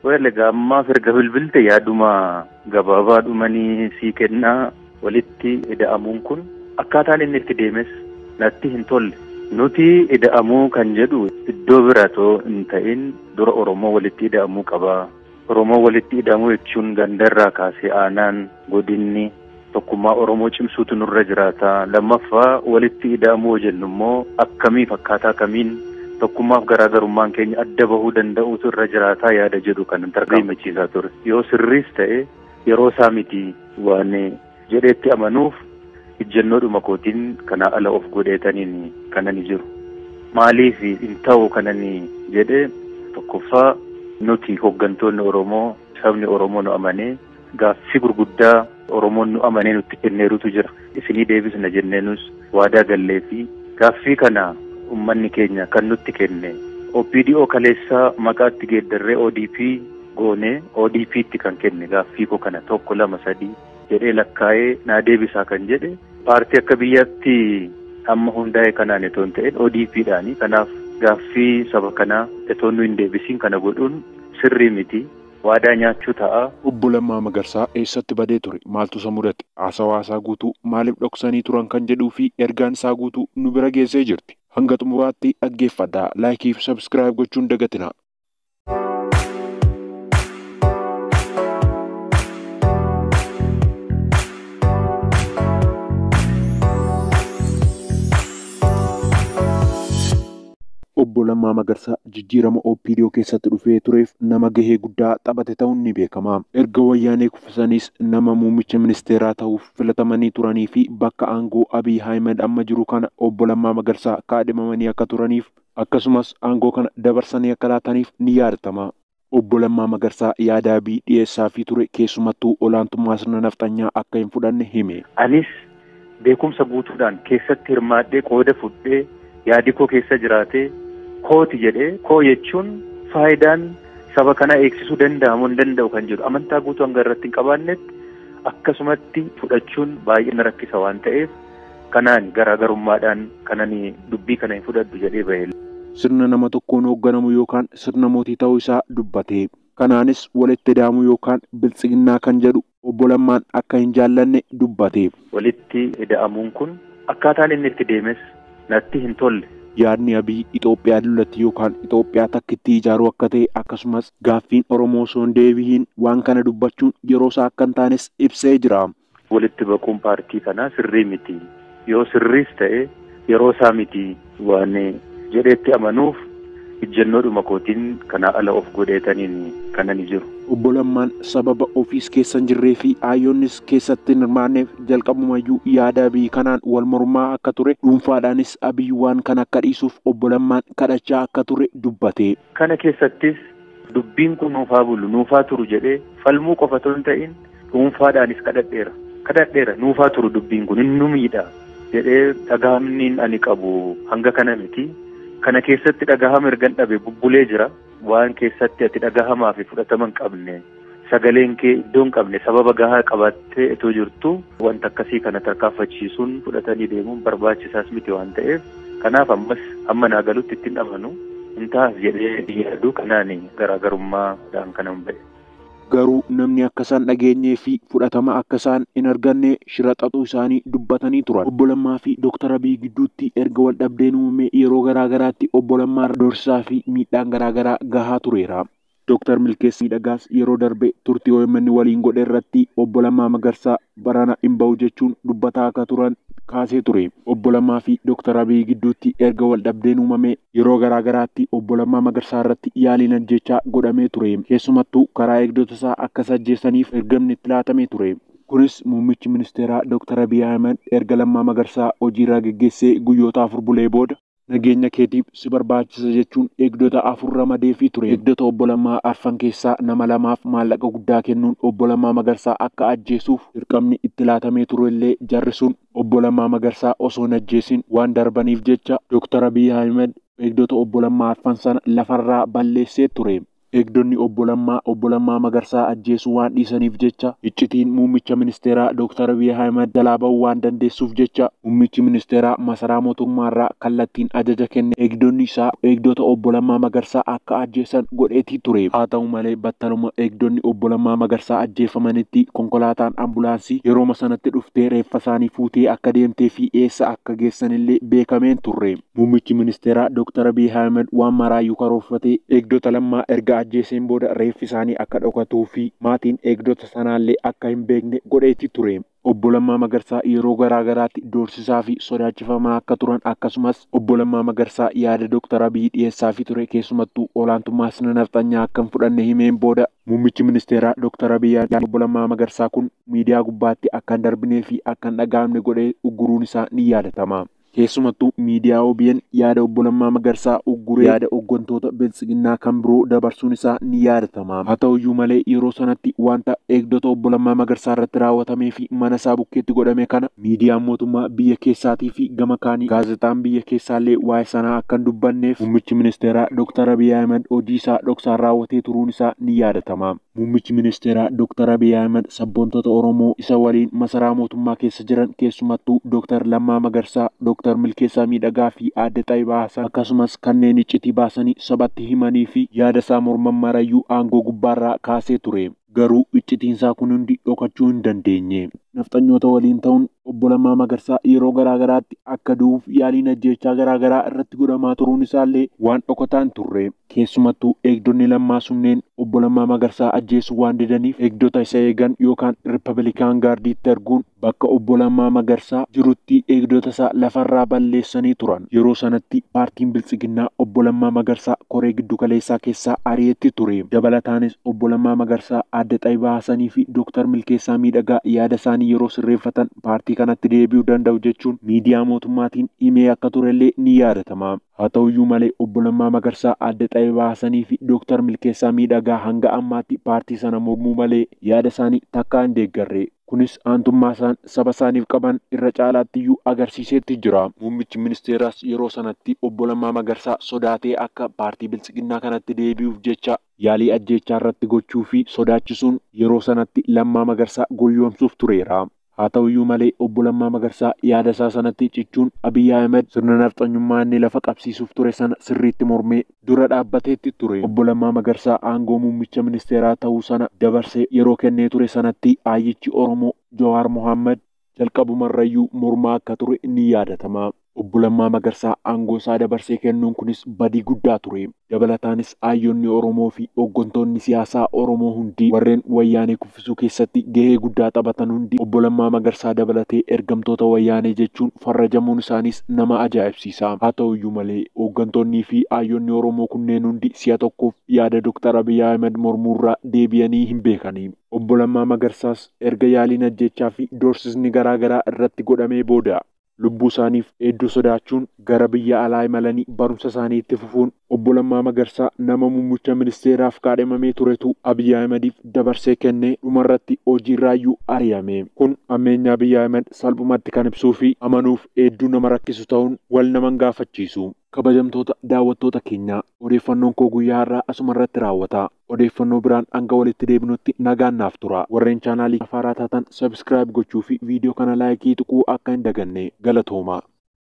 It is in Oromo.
Well, egaa ammaaf erga bilbilte yaaduma gabaabaa dhumanii sii kennaa. Walitti ida'amuun kun akkaataan inni itti deemes natti hin tolle. Nuti ida'amuu kan jedhu iddoo bira otoo hin ta'in dura Oromoo walitti ida'amuu qaba. Oromoo walitti ida'amuu jechuun gandarraa kaasee aanaan godinni tokkummaa Oromoo cimsuutu nurra jiraata. Lammaffaa walitti ida'amuu jennu immoo akkamiif akkaataa kamiin tokkummaaf garaagarummaan keenya adda bahuu danda'uutu irra jiraataa yaada jedhu kan tarkaanfachiisaa ture. Yoo sirriis ta'e yeroo isaa miti waan jedheetti amanuuf ejjennoodhuma kootiin kanaa ala of godheetaniin kanani jiru. Maaliif hin ta'u kanani jedhe, tokkoffaa nuti hooggantoonni Oromoo, sabni Oromoo nu amanee gaaffii gurguddaa Oromoon nu amanee nutti kenneerutu jira. Isinii deebisna jenneenus waadaa gallee fi gaaffii kana uummanni keenya kan nutti kenne OPDO kaleessaa maqaatti geeddarree ODP goonee ODP'tti kan kenne gaaffii koo kana 1 2 3 jedhee lakkaa'ee naa deebisaa kan jedhe paartii akka biyyaatti amma hundaa'e kanaan itoo hin ta'in ODP'dhaani. Kanaaf gaaffii saba kanaa itoo nu hin deebisiin kana godhuun sirrii miti. Waadaa nyaachuu ta'a. Obbo Lammaa Magarsaa eessatti badee ture? Maaltu isa mudate? Haasawaa isaa guutuu maaliif dhoksanii turan kan jedhuu fi ergaan isaa guutuu nu bira geessee jirti. Hanga xumuraatti dhaggeeffadhaa. Laayikii fi sabskiraayib gochuun dagatinaa. Obbo Lammaa Magarsaa jijjiirama OPDO keessatti dhufee tureef nama gahee guddaa taphate ta'uun ni beekama. Erga wayyaanee kuffisanis nama muummicha ministeeraa ta'uuf filatamanii turanii fi bakka aangoo Abiy Ahmed amma jiru kana Obbo Lammaa Magarsaa kaadhimamanii akka turaniif akkasumas aangoo kana dabarsanii akka laataniif ni yaadatama. Obbo Lammaa Magarsaa yaada Abiy dhiyeessaafii ture keessumattuu olaantummaa sirna nafxanyaa akka hin fudhanne hime. Anis beekumsa guutuudhaan keessatti hirmaadhee qooda fudhee yaadi koo keessa jiraatee kooti jedhee koo jechuun faayidaan saba kanaa eegsisuu danda'amu hin danda'u kan jedhu amantaa guutuu hanga irratti hin qabaannetti akkasumatti fudhachuun baay'ee na rakkisa waan ta'eef kanaan garaagarummaadhaan kanani dubbii kana hin fudhadhu jedhee bahe. Sirna nama tokkoon hoogganamu yookaan sirna mootii ta'uu isaa dubbate. Kanaanis walitti ida'amuu yookaan biltsiginnaa kan jedhu Obbo Lammaan akka hin jaallanne dubbate. Walitti ida'amuun kun akkaataan inni itti deemes natti hin tolle. Yaadni Abiy Itoophiyaa dullatti yookaan Itoophiyaa takkitti ijaaruu akka ta'e akkasumas gaaffiin Oromoo osoo hin deebiin waan kana dubbachuun yeroo isaa akka hin taanes ibsee jira. Walitti baquun paartii kanaa sirrii miti. Yoo sirriis ta'e yeroo isaa miti waan jedheetti amanuuf ejjennoodhuma kootiin kanaa ala of godheetaniin kanani jiru. Obbo Lammaan sababa ofiis keessa hin jirree fi hayyoonnis keessatti hin hirmaanneef jalqabumayyuu yaada Abiy kanaan wal mormaa akka ture dhuunfaadhaanis Abiy waan kana akka dhiisuuf Obbo Lammaan kadhachaa akka ture dubbate. Kana keessattis dubbiin kun nuufaa bulu nuufaa turu jedhee falmuu qofa otoo hin ta'in dhuunfaadhaanis kadhadheera. Kadhadheera nuufaa turu dubbiin kun inni miidha jedhee dhagahamni ani qabu hanga kana miti. Kana keessatti dhagahama ergan dhabe bubbulee jira. Waan keessatti ati dhagahamaa fi fudhatama hin qabne sagaleen kee iddoo hin qabne sababa gahaa qabaattee itoo jirtu wanta akkasii kana tarkaanfachiisuun fudhatanii deemuun barbaachisaas miti waan ta'eef kanaaf ammas hamma naa galutti ittiin amanu hin taas jedhee yaadu kanaan garaagarummaadhaan kanan ba'e. Garuu namni akka isaan dhageenyee fi fudhatama akka isaan hin arganne shira xaxuu isaanii dubbatanii turan. Obbo Lammaa fi Dooktar Abiy gidduutti erga wal dhabdeen uumame yeroo garaagaraatti Obbo Lammaa doorsisaa fi miidhaan garaagaraa gahaa tureera. Dooktar Milkeessaa Miidhagaas yeroo darbe turtii OMN waliin godhe irratti Obbo Lammaa Magarsaa barana hin bahu jechuun dubbataa akka turan kaasee ture. Obbo Lammaa fi Dooktar Abiy gidduutti erga wal dhabdeen uumame yeroo garaagaraatti Obbo Lammaa Magarsaa irratti yaaliin ajjechaa godhamee ture. Keessumattuu karaa eegdota isaa akka isa ajjeesaniif ergamni itti laatamee ture. Kunis muummichi ministeeraa Dooktar Abiy Ahmed erga Lammaa Magarsaa hojiirraa geggeessee guyyoota 4 bulee booda nageenya keetiif si barbaachisa jechuun eegdota 4 ramadeefii ture. Eegdota Obbo Lammaa arfan keessaa nama 2 maallaqa guddaa kennuun Obbo Lammaa Magarsaa akka ajjeesuuf dirqamni itti laatamee ture illee jarri sun Obbo Lammaa Magarsaa osoo hin ajjeesin waan darbaniif jecha Dooktar Abiy Ahmed eegdota Obbo Lammaa arfan sana lafarraa balleessee ture. Eegdonni obbo Lammaa obbo Lammaa Magarsaa ajjeesuu waan dhiisaniif jecha iccitiin muummicha ministeeraa Dr. Abiy Ahmed jalaa ba'uu waan dandeessuuf jecha muummichi ministeeraa masaraa mootummaarraa kallattiin ajaja kenne eegdonni isaa eegdota obbo Lammaa Magarsaa akka ajjeesan godheetii ture. Haa ta'u malee battaluma eegdonni obbo Lammaa Magarsaa ajjeefamanitti konkolaataan ambulaansii yerooma sanatti dhuftee reeffa isaanii fuutee akka deemtee fi eessa akka geessanillee beekameen turre. Muummichi ministeeraa Dr. Abiy Ahmed waan maraayyuu karoorfatee eegdota Lammaa erga ajjeeseen booda reeffi isaanii akka dhokatuu fi maatiin eegdota sanaallee akka hin beekne godheetii ture. Obbo Lammaa Magarsaa yeroo garaa garaatti doorsisaa fi sodaachifamaa akka turan akkasumas obbo Lammaa Magarsaa yaada Dr. Abiy dhiyeessaafii ture keessumattuu olaantummaa sirna nafxanyaa akka hin fudhanne himeen booda muummichi ministeeraa Dr. Abiy obbo Lammaa Magarsaa kun miidiyaa gubbaatti akka hin darbinee fi akka hin dhaga'amne godhee ugguruun isaa ni yaadatama. Keessumattuu miidiyaa OBN yaada obbo Lammaa Magarsaa ugguree yaada hooggantoota biltsiginnaa kan biroo dabarsuun isaa ni yaadatama. Haa ta'uyyuu malee yeroo sanatti wanta eegdota obbo Lammaa Magarsaa irratti raawwatamee fi mana isaa bukkeetti godhame kana miidiyaan mootummaa biyya keessaatii fi gama kaanii gaazexaan biyya keessaallee waa'ee sanaa akka hin dubbanneef muummichi ministeeraa Dr. Abiy Ahmed hojii isaa dhoksaan raawwatee turuun isaa ni yaadatama. Muummichi ministeeraa Dr. Abiy Ahmed sabboontota Oromoo isa waliin masaraa mootummaa keessa jiran keessumattuu Dr. Lammaa Magarsaa, Dr. Milkeessaa Miidhagaa fi Aadde Xaayibaa Hasan akkasumas kanneen iccitii baasanii sabatti himanii fi yaada isaa morman marayyuu aangoo gubbaarraa kaasee ture. Garuu iccitiinsaa kun hundi dhokachuu hin dandeenye. Nafxanyoota waliin ta'uun obbo Lammaa Magarsaa yeroo garaa garaatti akka du'uuf yaaliin ajjeechaa garaa garaa irratti godhamaa turuun isaallee waan dhokataa hin turre. Keessumattuu eegdonni Lammaa sunneen obbo Lammaa Magarsaa ajjeesuu waan didaniif eegdota isa eegan yookaan Rippabilikaan gaardiitti erguun bakka obbo Lammaa Magarsaa jirutti eegdota isaa lafarraa balleessanii turan. Yeroo sanatti paartiin Biltsiginnaa obbo Lammaa Magarsaa koree giddu galeessaa keessaa ari'etti ture. Dabalataanis obbo Lammaa Magarsaa Aadde Xaayibaa Hasanii fi Dr. Milkeessaa Miidhagaa yaada isaanii yeroo sirreeffatan paartii kanatti deebi'uu danda'u jechuun miidiyaa mootummaatiin himee akka turellee ni yaadatama. Haa ta'uyyuu malee obbo Lammaa Magarsaa Aadde Xaayibaa Hasanii fi Dr. Milkeessaa Miidhagaa hanga ammaatti paartii sana mormuu malee yaada isaanii takkaa hin deeggarre. Kunis aantummaa isaan saba isaaniif qaban irra caalaattiyyuu agarsiiseetti jira. Muummichi ministeeraas yeroo sanatti obbo Lammaa Magarsaa sodaatee akka paartii Biltsiginnaa kanatti deebi'uuf jecha yaalii ajjeechaa irratti gochuu fi sodaachisuun yeroo sanatti Lammaa Magarsaa gowwoomsuuf tureera. Haa ta'uyyuu malee obbo Lammaa Magarsaa yaada isaa sanatti cichuun Abiy Ahmed sirna nafxanyummaa inni lafa qabsiisuuf ture sana sirriitti mormee dura dhaabbateetti ture. Obbo Lammaa Magarsaa aangoo muummicha ministeeraa ta'uu sana dabarsee yeroo kennee ture sanatti ayyichi Oromoo Jawaar Mohaammed jalqabumarrayyuu mormaa akka ture ni yaadatama. Obbo Lammaa Magarsaa aangoo isaa dabarsee kennuun kunis badii guddaa ture. Dabalataanis ayyoonni Oromoo fi hooggantoonni siyaasaa Oromoo hundi warreen wayyaanee kuffisuu keessatti gahee guddaa taphatan hundi obbo Lammaa Magarsaa dabalatee ergamtoota wayyaanee jechuun farrajamuun isaaniis nama ajaa'ibsiisa. Haa ta'uyyuu malee hooggantoonnii fi ayyoonni Oromoo kunneen hundi si'a tokkoof yaada Dr. Abiy Ahmed mormuurraa deebi'anii hin beekani. Obbo Lammaa Magarsaas erga yaaliin ajjeechaa fi doorsisni garaa garaa irratti godhamee booda lubbuu isaaniif hedduu sodaachuun gara biyya alaa imalanii barumsa isaanii itti fufuun obbo Lammaa Magarsaa nama muummicha ministeeraaf kaadhimamee turetu Abiy Ahmediif dabarsee kennee dhumarratti hojiirraayyuu ari'ame. Kun ammeenya Abiy Ahmed salphumatti kan ibsuu fi amanuuf hedduu nama rakkisu ta'uun wal nama gaafachiisu. Kabajamtoota daawwattoota keenyaa odeeffannoon koo guyyaa har'aa asuma irratti raawwata. Odeeffannoo biraan hanga walitti deebinutti nagaan naaf tura. Warreen chaanaalii afaaraa taatan subscribe gochuu fi viidiyoo kana laayikii tuquu akka hin daganne galatooma.